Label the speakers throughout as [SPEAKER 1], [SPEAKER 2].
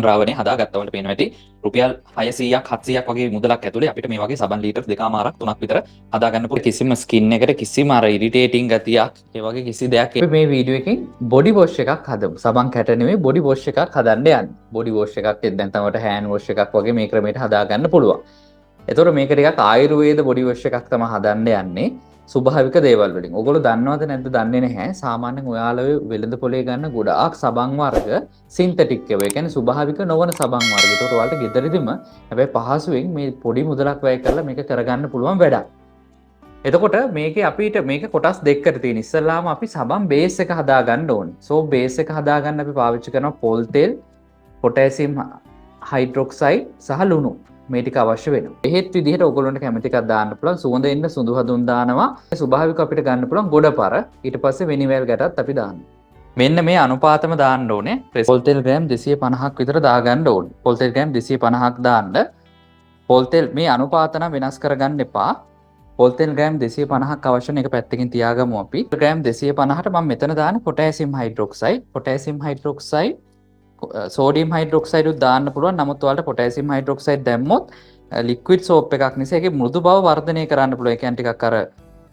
[SPEAKER 1] ද්‍රාවණය හදාගත්තා වලට පේනවා ඇති රුපියල් 600ක් 700ක් වගේ මුදලක් ඇතුලේ අපිට මේ වගේ සබන් ලීටර් දෙකමාරක් තුනක් විතර හදාගන්න පුළුවන්. කිසිම ස්කින් එකට කිසිම අර ඉරිටේටිං ගතියක් ඒ වගේ කිසි දෙයක්.
[SPEAKER 2] අපි මේ වීඩියෝ එකෙන් බොඩි වොෂ් එකක් හදමු. සබන් කැට නෙමෙයි, බොඩි වොෂ් එකක් හදන්න යන්නේ. බොඩි වොෂ් එකක් දැන් තමයි හෑන්ඩ් වොෂ් එකක් වගේ මේ ක්‍රමයට හදාගන්න පුළුවන්. එතකොට මේක ටිකක් ආයුර්වේද බොඩි වොෂ් එකක් තමයි හදන්න යන්නේ. ස්වභාවික දේවල් වලින්. ඔයගොල්ලෝ දන්නවද නැද්ද දන්නේ නැහැ. සාමාන්‍යයෙන් ඔයාලා ඔය වෙළඳ පොලේ ගන්න ගොඩාක් සබන් වර්ග සින්තටික් ඒවා. ඒ කියන්නේ ස්වභාවික නොවන සබන් වර්ග. ඒතකොට ඔයාලට ගෙදරදිම හැබැයි පහසුවෙන් මේ පොඩි මුදලක් වැය කරලා මේක කරගන්න පුළුවන් වැඩක්. එතකොට මේකේ අපිට මේක කොටස් දෙකකට තියෙන. ඉස්සෙල්ලාම අපි සබන් බේස් එක හදාගන්න ඕනේ. සෝප් බේස් එක හදාගන්න අපි පාවිච්චි කරනවා පොල් තෙල්, පොටෑසියම් හයිඩ්‍රොක්සයිඩ් සහ ලුණු. මේ ටික අවශ්‍ය වෙනවා. එහෙත් විදිහට ඔයගොල්ලන්ට කැමති එකක් දාන්න පුළුවන්. සුවඳ එන්න සුදු හඳුන් දානවා. ස්වභාවික අපිට ගන්න පුළුවන් ගොඩපර. ඊට පස්සේ වෙනිවැල් ගැටත් අපි දානවා.
[SPEAKER 1] මෙන්න මේ අනුපාතම දාන්න ඕනේ. පොල් තෙල් ග්‍රෑම් 250ක් විතර දාගන්න ඕනේ. පොල් තෙල් ග්‍රෑම් 250ක් දාන්න. පොල් තෙල් මේ අනුපාත නම් වෙනස් කරගන්න එපා. පොල් තෙල් ග්‍රෑම් 250ක් අවශ්‍ය වෙන එක පැත්තකින් තියාගමු අපි. ග්‍රෑම් 250ට මම මෙතන දාන්නේ potassium hydroxide. Potassium hydroxide, sodium hydroxide උත් දාන්න පුළුවන්. නමුත් ඔයාලට පොටෑසියම් හයිඩ්‍රොක්සයිඩ් දැම්මොත් ලික්විඩ් සෝප් එකක් නිසා ඒකේ මෘදු බව වර්ධනය කරන්න පුළුවන්. ඒ කියන්නේ ටිකක් අර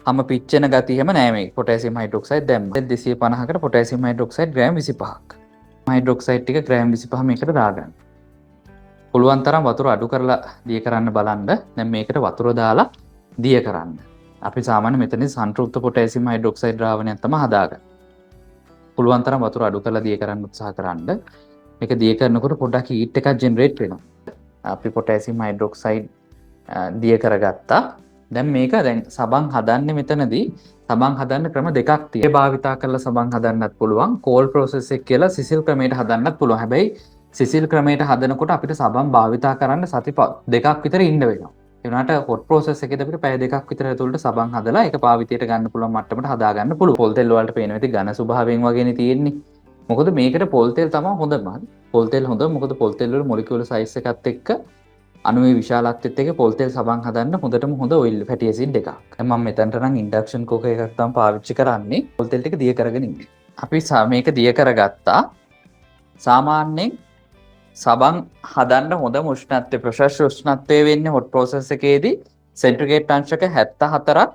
[SPEAKER 1] හැම පිච්චෙන ගතිය එහෙම නෑ මේ පොටෑසියම් හයිඩ්‍රොක්සයිඩ් දැම්ම. 250කට පොටෑසියම් හයිඩ්‍රොක්සයිඩ් ග්‍රෑම් 25ක්. හයිඩ්‍රොක්සයිඩ් ටික ග්‍රෑම් 25 මේකට දාගන්න. පුළුවන් තරම් වතුර අඩු කරලා දිය කරන්න බලන්න. දැන් මේකට වතුර දාලා දිය කරන්න. අපි සාමාන්‍ය මෙතනදී සන්තෘප්ත පොටෑසියම් හයිඩ්‍රොක්සයිඩ් ද්‍රාවණයක් තමයි හදාගන්නේ. පුළුවන් තරම් වතුර අඩු කරලා දිය කරන්න උත්සාහ කරන්න. මේක දිය කරනකොට පොඩ්ඩක් හීට් එකක් ජෙනරේට් වෙනවා. අපි පොටෑසියම් හයිඩ්‍රොක්සයිඩ් දිය කරගත්තා. දැන් මේක දැන් සබන් හදන්නේ මෙතනදී සබන් හදන්න ක්‍රම දෙකක් තියෙනවා. ඒ භාවිතා කරලා සබන් හදන්නත් පුළුවන්. කෝල්ඩ් ප්‍රොසෙස් එක කියලා සිසිල් ක්‍රමයට හදන්නත් පුළුවන්. හැබැයි සිසිල් ක්‍රමයට හදනකොට අපිට සබන් භාවිතා කරන්න සති දෙකක් විතර ඉන්න වෙනවා. ඒ වුණාට හොට් ප්‍රොසෙස් එකේදී අපිට පැය දෙකක් විතර ඇතුළට සබන් හදලා ඒක පාවිතියට ගන්න පුළුවන් මට්ටමට හදාගන්න පුළුවන්. පොල් තෙල් වලට පේනවා ඉතින් ඝන ස්වභාවයෙන් වගේනේ තියෙන්නේ. මොකද මේකට පොල් තෙල් තමයි හොඳම. පොල් තෙල් හොඳ. මොකද පොල් තෙල් වල මොලිකියුලර් සයිස් එකත් එක්ක අණුවේ විශාලත්වෙත් එක්ක පොල් තෙල් සබන් හදන්න හොඳටම හොඳ ඔයිල් ෆැටි ඇසිඩ් එකක්. දැන් මම මෙතනට නම් ඉන්ඩක්ෂන් කුකර් එකක් තමයි පාවිච්චි කරන්නේ. පොල් තෙල් ටික දිය කරගෙන ඉන්නේ. අපි මේක දිය කරගත්තා. සාමාන්‍යයෙන් සබන් හදන්න හොඳම උෂ්ණත්වය ප්‍රශස්ත උෂ්ණත්වය වෙන්නේ හොට් ප්‍රොසෙස් එකේදී සෙන්ටිග්‍රේඩ් අංශක 74ත්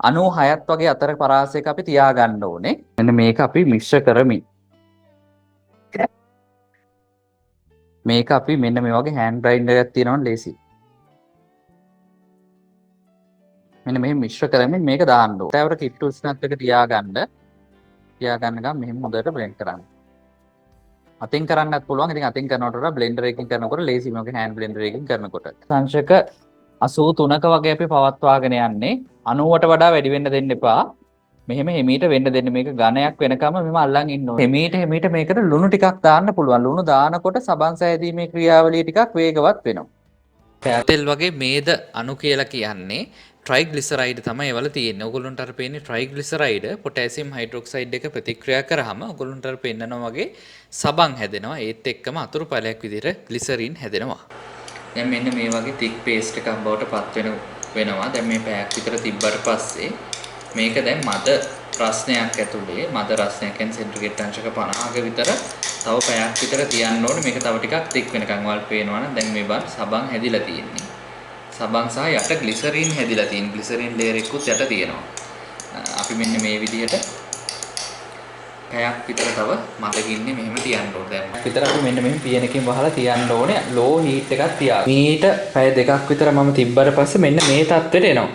[SPEAKER 1] 96ත් වගේ අතර පරාසයක අපි තියාගන්න ඕනේ. මෙන්න මේක අපි මිශ්‍ර කරමින් මේක අපි මෙන්න මේ වගේ හෑන්ඩ් ග්‍රයින්ඩර් එකක් තියෙනවා නම් ලේසි. මෙන්න මෙහෙම මිශ්‍ර කරමින් මේක දාන්න ඕනේ. තවර කිට්ටු උෂ්ණත්වයක තියාගන්න. තියාගන්න ගමන් මෙහෙම හොඳට බ්ලෙන්ඩ් කරන්න. අතින් කරන්නත් පුළුවන්. ඉතින් අතින් කරනවට වඩා බ්ලෙන්ඩර් එකකින් කරනකොට ලේසි. මේ වගේ හෑන්ඩ් බ්ලෙන්ඩර් එකකින් කරනකොට. අංශක 83ක වගේ අපි පවත්වාගෙන යන්නේ. 90ට වඩා වැඩි වෙන්න දෙන්න එපා. මෙහෙම හිමීට වෙන්න දෙන්න. මේක ඝනයක් වෙනකම මෙහෙම අල්ලන් ඉන්න ඕනේ. හිමීට හිමීට මේකට ලුණු ටිකක් දාන්න පුළුවන්. ලුණු දානකොට සබන් සෑදීමේ ක්‍රියාවලිය ටිකක් වේගවත් වෙනවා.
[SPEAKER 2] තෙල් වගේ මේද අණු කියලා කියන්නේ ට්‍රයිග්ලිසරයිඩ් තමයි ඒවල තියෙන්නේ. ඔයගොල්ලන්ට අර පේන්නේ ට්‍රයිග්ලිසරයිඩ් පොටෑසියම් හයිඩ්‍රොක්සයිඩ් එක ප්‍රතික්‍රියා කරාම ඔයගොල්ලන්ට අර පෙන්නනවා වගේ සබන් හැදෙනවා. ඒත් එක්කම අතුරු ඵලයක් විදිහට ග්ලිසරින් හැදෙනවා. දැන් මෙන්න මේ වගේ තික් පේස්ට් එකක් බවට පත් වෙනවා. දැන් මේ පැයක් විතර තිබ්බට පස්සේ මේක දැන් මද රස්නයක් ඇතුලේ, මද රස්නයක් කියන්නේ සෙන්ටිග්‍රේඩ් අංශක 50ක විතර තව පැයක් විතර තියන්න ඕනේ. මේක තව ටිකක් තික් වෙනකන්. ඔයාලට පේනවා නම් දැන් මේ බන් සබන් හැදිලා තියෙන්නේ. සබන් සහ යට ග්ලිසරින් හැදිලා තියෙන. ග්ලිසරින් ලේයර් එකකුත් යට තියෙනවා. අපි මෙන්න මේ විදිහට පැයක් විතර තව මද ගින්නේ මෙහෙම තියන්න ඕනේ. දැන්
[SPEAKER 1] විතර අපි මෙන්න මෙහෙම පියනකින් වහලා තියන්න ඕනේ. ලෝ හීට් එකක් තියාගන්න. මීට පැය දෙකක් විතර මම තිබ්බට පස්සේ මෙන්න මේ තත්ත්වෙට එනවා.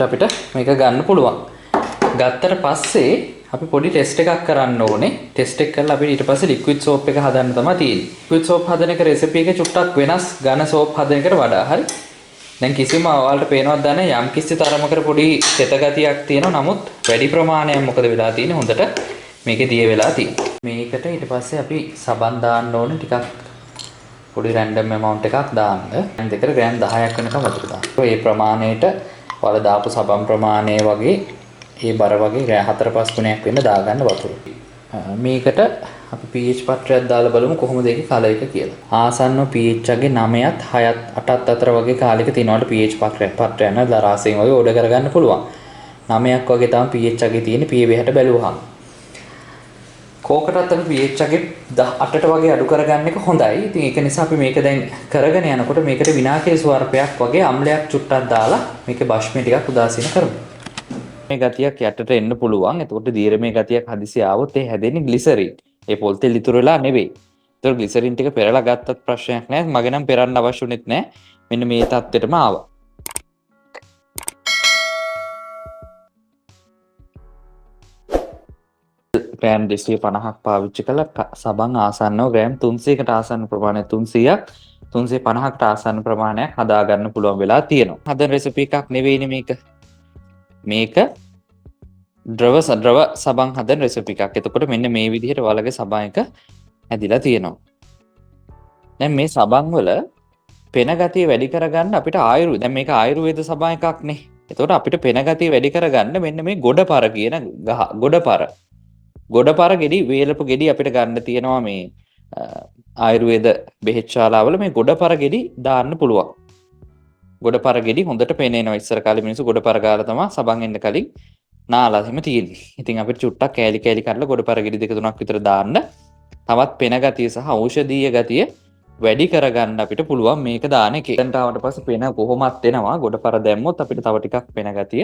[SPEAKER 1] අපිට මේක ගන්න පුළුවන්. ගත්තට පස්සේ අපි පොඩි ටෙස්ට් එකක් කරන්න ඕනේ. ටෙස්ට් එක කරලා අපිට ඊට පස්සේ ලික්විඩ් සෝප් එක හදන්න තමයි තියෙන්නේ. ලික්විඩ් සෝප් හදන එක රෙසිපි එක චුට්ටක් වෙනස් ඝන සෝප් හදන එකට වඩා. හරි. දැන් කිසිම ඔයාලට පේනවද දන්නේ යම් කිසි තරමකට පොඩි තෙත ගතියක් තියෙනවා. නමුත් වැඩි ප්‍රමාණයක් මොකද වෙලා තියෙන්නේ? හොඳට මේකේ දිය වෙලා තියෙනවා. මේකට ඊට පස්සේ අපි සබන් දාන්න ඕනේ ටිකක් පොඩි රැන්ඩම් ඇමවුන්ට් එකක් දාන්න. ග්‍රෑම් දෙකට ග්‍රෑම් 10ක් වෙනකම් වතුර දාන්න. ඒ ප්‍රමාණයට ඔයාලා දාපු සබන් ප්‍රමාණය වගේ ඒ බර වගේ ග්‍රෑම් 4-5 ගුණයක් වෙන්න දාගන්න වතුර. මේකට අපි pH පත්‍රයක් දාලා බලමු කොහොමද ඒකේ කලර් එක කියලා. ආසන්නව pH එකේ 9ත් 6ත් 8ත් අතර වගේ කාලයක තියෙනවට pH පත්‍රයක් නේද දරාසෙන් වගේ ඕඩර් කරගන්න පුළුවන්. 9ක් වගේ තමයි pH එකේ තියෙන pH හැට බැලුවහම. කෝකටත් අපි pH එකේ 8ට වගේ අඩු කරගන්න එක හොඳයි. ඉතින් ඒක නිසා අපි මේක දැන් කරගෙන යනකොට මේකට විනාකිරි ස්වරූපයක් වගේ අම්ලයක් චුට්ටක් දාලා මේකේ භස්මය ටිකක් උදාසීන කරමු. මේ ගතියක් යටට එන්න පුළුවන්. එතකොට දීරමේ ගතියක් හදිසි ආවොත් ඒ හැදෙන්නේ ග්ලිසරින්. ඒ පොල් තෙල් ඉතුරු වෙලා නෙවෙයි. ඒතකොට ග්ලිසරින් ටික පෙරලා ගත්තත් ප්‍රශ්නයක් නෑ. මගේ නම් පෙරන්න අවශ්‍ය වුණෙත් නෑ. මෙන්න මේ තත්ත්වෙටම ආවා. ග්‍රෑම් 250ක් පාවිච්චි කළා සබන් ආසන්නව ග්‍රෑම් 300කට ආසන්න ප්‍රමාණයක් 300ක් 350කට ආසන්න ප්‍රමාණයක් හදාගන්න පුළුවන් වෙලා තියෙනවා. හදන රෙසිපි එකක් නෙවෙයිනේ මේක. මේක ද්‍රව සබන් හදන රෙසිපි එකක්. එතකොට මෙන්න මේ විදිහට ඔයාලගේ සබන් එක හැදිලා තියෙනවා. දැන් මේ සබන් වල පෙන ගතිය වැඩි කරගන්න අපිට දැන් මේක ආයුර්වේද සබන් එකක් නේ. එතකොට අපිට පෙන ගතිය වැඩි කරගන්න මෙන්න මේ ගොඩපර කියන ගහ, ගොඩපර ගෙඩි, වේලපු ගෙඩි අපිට ගන්න තියෙනවා මේ ආයුර්වේද බෙහෙත් ශාලාවල මේ ගොඩපර ගෙඩි දාන්න පුළුවන්. ගොඩපර ගෙඩි හොඳට පෙනෙනවා. ඉස්සර කාලේ මිනිස්සු ගොඩපර ගාලා තමයි සබන් එන්න කලින් නාලා එහෙම තියෙන්නේ. ඉතින් අපිට චුට්ටක් කෑලි කෑලි කරලා ගොඩපර ගෙඩි දෙක තුනක් විතර දාන්න තවත් පෙන ගතිය සහ ඖෂධීය ගතිය වැඩි කරගන්න අපිට පුළුවන් මේක දාන එකේ. එතනට ආවට පස්සේ පෙන කොහොමත් එනවා. ගොඩපර දැම්මොත් අපිට තව ටිකක් පෙන ගතිය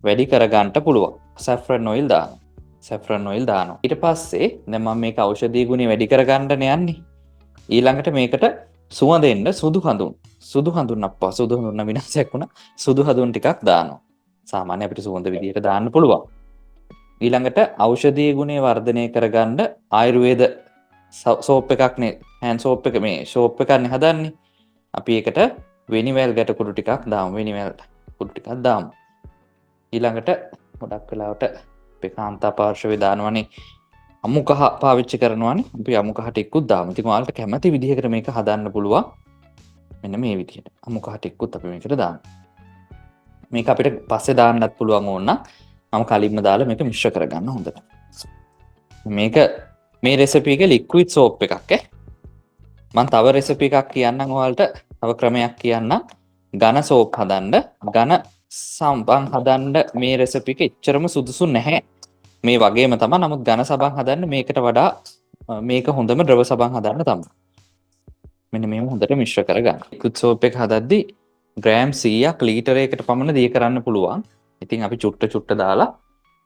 [SPEAKER 1] වැඩි කරගන්න පුළුවන්. සැෆ්‍රන් ඔයිල් දානවා. සැෆ්‍රන් ඔයිල් දානවා. ඊට පස්සේ දැන් මම මේක ඖෂධීය ගුණය වැඩි කරගන්නනේ යන්නේ. ඊළඟට මේකට සුවඳ එන්න සුදු හඳුන්. සුදු හඳුන් අප්පා සුදු හඳුන් නම් විනාශයක් වුණා. සුදු හඳුන් ටිකක් දානවා. සාමාන්‍ය අපිට සුවඳ විදියට දාන්න පුළුවන්. ඊළඟට ඖෂධීය ගුණය වර්ධනය කරගන්න ආයුර්වේද සෝප් එකක් නේ, හෑන්ඩ් සෝප් එක මේ සෝප් එකක් නේ හදන්නේ. අපි ඒකට වෙනිවැල් ගැට කුඩු ටිකක් දාමු. වෙනිවැල් කුඩු ටිකක් දාමු. ඊළඟට ගොඩක් වෙලාවට අපේ කාන්තා පාර්ශවයේ දානවනේ අමු කහ පාවිච්චි කරනවනේ. අපි අමු කහ ටිකකුත් දාමු. ඉතින් ඔයාලට කැමති විදිහකට මේක හදන්න පුළුවන්. මෙන්න මේ විදිහට අමු කහ ටිකකුත් අපි මේකට දාමු. මේක අපිට පස්සේ දාන්නත් පුළුවන් ඕන නම් මම කලින්ම දාලා මේක මිශ්‍ර කරගන්න හොඳට. මේ රෙසිපි එක ලික්විඩ් සෝප් එකක් ඈ. මම තව රෙසිපි එකක් කියන්නම් ඔයාලට, තව ක්‍රමයක් කියන්නම්. ඝන සෝප් හදන්න, ඝන සබන් හදන්න මේ රෙසිපි එක එච්චරම සුදුසු නැහැ. මේ වගේම තමයි. නමුත් ඝන සබන් හදන්න මේකට වඩා මේක හොඳම ද්‍රව සබන් හදන්න තමයි. මෙන්න මෙහෙම හොඳට මිශ්‍ර කරගන්න. ලික්විඩ් සෝප් එක හදද්දි ග්‍රෑම් 100ක් ලීටරයකට පමණ දිය කරන්න පුළුවන්. ඉතින් අපි චුට්ට චුට්ට දාලා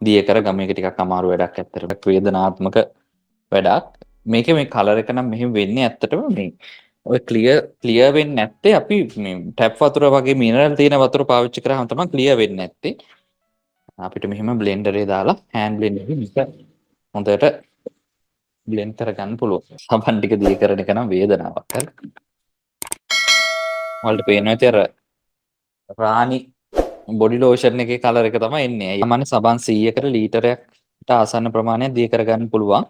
[SPEAKER 1] දිය කරගමු. මේක ටිකක් අමාරු වැඩක් ඇත්තටම. වේදනාත්මක වැඩක්. මේකේ මේ කලර් එක නම් මෙහෙම වෙන්නේ ඇත්තටම මේ ඔය ක්ලියර් වෙන්නේ නැත්තේ අපි මේ ටැප් වතුර වගේ මිනරල් තියෙන වතුර පාවිච්චි කරාම තමයි ක්ලියර් වෙන්නේ නැත්තේ. අපිට මෙහෙම බ්ලෙන්ඩරේ දාලා හෑන්ඩ් බ්ලෙන්ඩර් එකේ මේක හොඳට බ්ලෙන්ඩ් කරගන්න පුළුවන්. සබන් ටික දිය කරන එක නම් වේදනාවක්. හරි. ඔයාලට පේනවා ඇති අර රානි බොඩි ලෝෂන් එකේ කලර් එක තමයි එන්නේ. ඒ සාමාන්‍ය සබන් 100කට ලීටරයකට ආසන්න ප්‍රමාණයක් දිය කරගන්න පුළුවන්.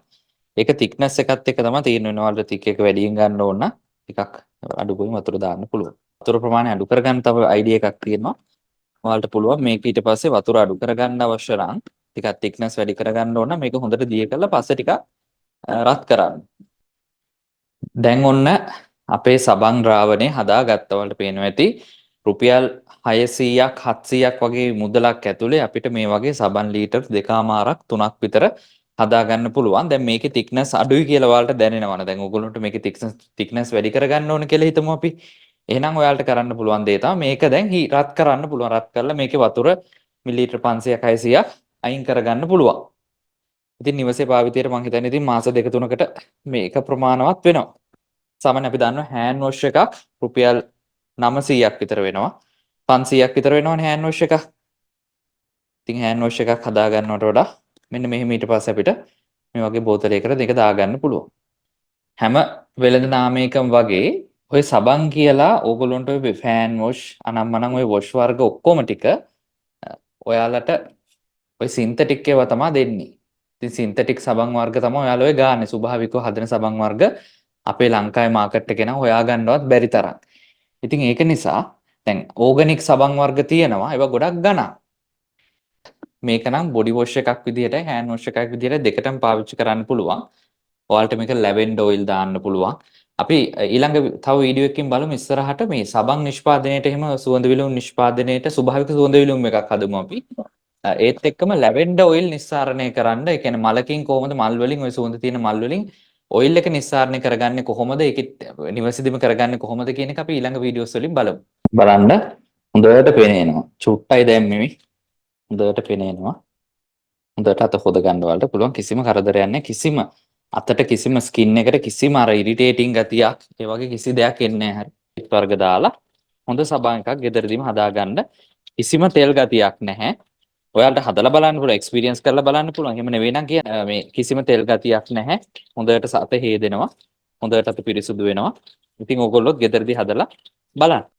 [SPEAKER 1] ඒක තික්නස් එකත් එක්ක තමයි තීරණය වෙන්නේ. ඔයාලට තික් එක වැඩියෙන් ගන්න ඕන නම් ටිකක් අඩු කරමින් වතුර දාන්න පුළුවන්. වතුර ප්‍රමාණය අඩු කරගන්න තව අයිඩියා එකක් තියෙනවා. ඔයාලට පුළුවන් මේක ඊට පස්සේ වතුර අඩු කරගන්න අවශ්‍ය නම් ටිකක් තික්නස් වැඩි කරගන්න ඕන නම් මේක හොඳට දිය කරලා පස්සේ ටිකක් රත් කරන්න. දැන් ඔන්න අපේ සබන් ද්‍රාවණය හදාගත්තා. ඔයාලට පේනවා ඇති රුපියල් 600ක් 700ක් වගේ මුදලක් ඇතුලේ අපිට මේ වගේ සබන් ලීටර් දෙකමාරක් තුනක් විතර හදාගන්න පුළුවන්. දැන් මේකේ තික්නස් අඩුයි කියලා ඔයාලට දැනෙනවනේ. දැන් ඔයගොල්ලන්ට මේකේ තික්නස් වැඩි කරගන්න ඕන කියලා හිතමු අපි. එහෙනම් ඔයාලට කරන්න පුළුවන් දේ තමයි මේක දැන් රත් කරන්න පුළුවන්. රත් කරලා මේකේ වතුර මිලිලීටර් 500ක් 600ක් අයින් කරගන්න පුළුවන්. ඉතින් නිවසේ භාවිතයට මං හිතන්නේ ඉතින් මාස දෙක තුනකට මේක ප්‍රමාණවත් වෙනවා. සාමාන්‍ය අපි දන්නවා හෑන්ඩ් වොෂ් එකක් රුපියල් 900ක් විතර වෙනවා. 500ක් විතර වෙනවනේ හෑන්ඩ් වොෂ් එකක්. ඉතින් හෑන්ඩ් වොෂ් එකක් හදා ගන්නවට වඩා මෙන්න මෙහෙම ඊට පස්සේ අපිට මේ වගේ බෝතලයකට දෙක දාගන්න පුළුවන්. හැම වෙළඳ නාමයකම වගේ ඔය සබන් කියලා ඕගොල්ලන්ට ඔය ෆෑන් වොෂ් අනම්මනම් ඔය වොෂ් වර්ග ඔක්කොම ටික ඔයාලට ඔය සින්තටික් ඒවා තමා දෙන්නේ. ඉතින් සින්තටික් සබන් වර්ග තමා ඔයාලා ඔය ගාන්නේ. ස්වභාවිකව හදන සබන් වර්ග අපේ ලංකාවේ මාකට් එකේ නම් හොයාගන්නවත් බැරි තරම්. ඉතින් ඒක නිසා දැන් ඕගනික් සබන් වර්ග තියෙනවා. ඒවා ගොඩක් ගණන්. මේක නම් බොඩි වොෂ් එකක් විදිහට හෑන්ඩ් වොෂ් එකක් විදිහට දෙකටම පාවිච්චි කරන්න පුළුවන්. ඔයාලට මේක ලැවෙන්ඩර් ඔයිල් දාන්න පුළුවන්. අපි ඊළඟ තව වීඩියෝ එකකින් බලමු ඉස්සරහට මේ සබන් නිෂ්පාදනයේට එහෙම සුවඳ විලවුන් නිෂ්පාදනයේට ස්වභාවික සුවඳ විලවුන් එකක් හදමු අපි. ඒත් එක්කම ලැවෙන්ඩර් ඔයිල් නිස්සාරණය කරන්න. ඒ කියන්නේ මලකින් කොහොමද, මල් වලින්, ඔය සුවඳ තියෙන මල් වලින් ඔයිල් එක නිස්සාරණය කරගන්නේ කොහොමද, ඒකෙත් නිවසේදීම කරගන්නේ කොහොමද කියන එක අපි ඊළඟ වීඩියෝස් වලින් බලමු. බලන්න, හොඳට පෙනේනවා. චුට්ටයි දැම්මේ. හොඳට පෙනේනවා. හොඳට අත හොද ගන්න ඔයාලට පුළුවන්. කිසිම කරදරයක් නැහැ. කිසිම අතට, කිසිම ස්කින් එකට කිසිම අර ඉරිටේටිං ගතියක් ඒ වගේ කිසි දෙයක් එන්නේ නැහැ. හරි. වර්ග දාලා හොඳ සබන් එකක් ගෙදරදීම හදාගන්න. කිසිම තෙල් ගතියක් නැහැ. ඔයාලට හදලා බලන්න පුළුවන්, එක්ස්පීරියන්ස් කරලා බලන්න පුළුවන්. එහෙම නෙවෙයි නම් කියන්න මේ කිසිම තෙල් ගතියක් නැහැ. හොඳට අත හේදෙනවා. හොඳට අත පිරිසුදු වෙනවා. ඉතින් ඕගොල්ලොත් ගෙදරදී හදලා බලන්න.